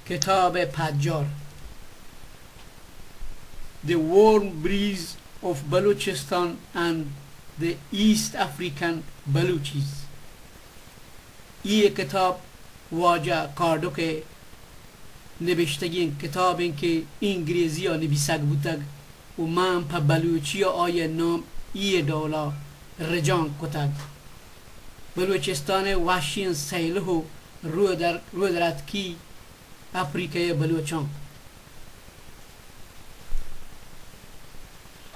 کتاب پجار، The Warm Breeze of Balochistan and the East African Balochis. اے کتاب واجہ کارڈوک ءِ نبشتگیں کتابے کہ انگریزی ءَ نبیسگ بوتگ ءُ من پہ بلوچی ءَ آئی ءِ نام اے ڈول ءَ رجانک کتگ۔ بلوچستان ءِ وشیں سیلہ ءُ رودر-، رودراتکی افریقہ ءِ بلوچاں۔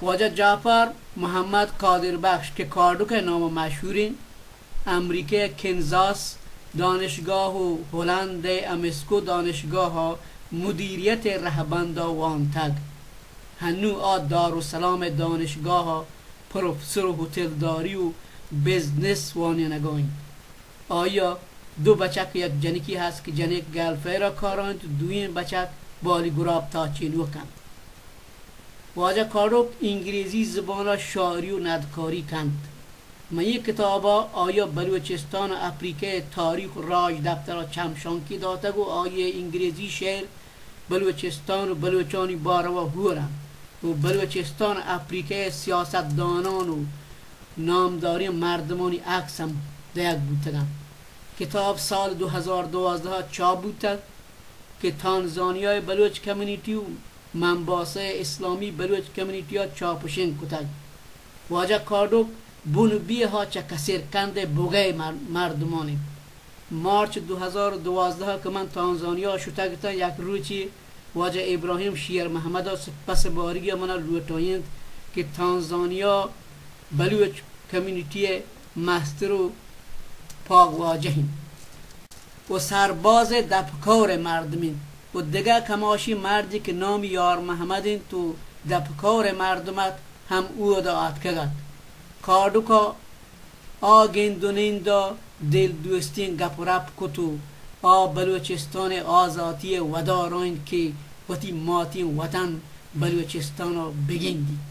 واجہ جعفر محمد قادر بخش کہ کارڈوک ءِ نام ءَ مشہوریں، امریکہ ءِ کنزاس دانشگاہ ءُ ہلند ءِ امسکو دانشگاہ ءَ مدیریت ءِ رہبند ءَ وانتگ۔ ہنوں آ دارالسلام ءِ دانشگاہ ءَ پروفسر ءُ ہوٹلداری ءُ بزنس وانینگ ءَ اِنت۔ آئی ءَ دو بچک ءُ یک جنکے ہست کہ جنک گلف ایئر ءَ کار ءَ اِنت ءُ دوئیں بچک بالی گراب تاچینوک اَنت۔ واجہ کارڈوک انگریزی زبان ءَ شاعری ءُ ندکاری کنت۔ مئے کتاب ءَ آئی ءَ بلوچستان ءُ افریقہ ءِ تاریخ ءُ راجدپتر ءَ چمشانکی داتگ ءُ آئی ءِ انگریزی شعر بلوچستان ءُ بلوچانی بارو ءَ ہور اَنت ءُ بلوچستان ءُ افریقہ ءِ سیاستدانان ءُ نامداریں مردمانی عکس ہم دئیگ بوتگ اَنت۔ کتاب سال دو ہزار دوازدہ ءَ چاپ بوتگ کہ تانزانیا ءِ بلوچ کمیونٹی ءُ ممباسا ءِ اسلامی بلوچ کمیونٹی ءَ چاپ ءُ شنگ کتگ۔ واجہ کارڈوک بن بیہ ءَ چہ کسیر کند ءِ بگئے مر-، مردمانے۔ مارچ دو ہزار دوازدہ ءَ کہ من تانزانیا ءَ شتگ اتاں، یک روچے واجہ ابراہیم شیر محمد ءَ سپس بارگی ءَ من ءَ لوٹائینت کہ تانزانیا بلوچ کمیونٹی ءِ مستر ءُ پاگواجہ اِنت ءُ سرباز ءِ دپکور ءِ مردم اِنت ءُ دگہ کماشی مردے کہ نامی یار محمد اِنت ءُ دپکور ءِ مردم اَت، ہم اودا آتکگ اَت۔ کارڈوک ءَ آ گند ءُ نند ءَ دل دوستیں گپ ءُ رپ کت ءُ آ بلوچستان ءِ آزاتی ءِ ودارائینت کہ وتی ماتیں وطن بلوچستان ءَ بگندیت۔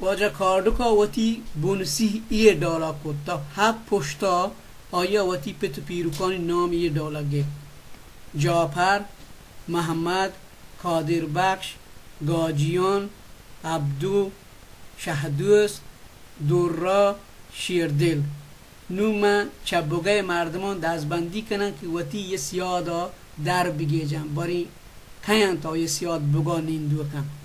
واجہ کارڈوک ءَ وتی بنسیح اے ڈول ءَ کت، تا ہپت پشت ءَ آئی ءَ وتی پت ءُ پیرکانی نام اے ڈول ءَ گپت: جعفر، محمد، قادر بخش، گاجیان، عبدو، شہدوست، درا، شیردل۔ نوں من چہ بگئے مردمان دزبندی کناں کہ وتی اے سیاد ءَ در بگیجاں، باریں کئے اَنت آ اے سیاد بگا نندوک اَنت۔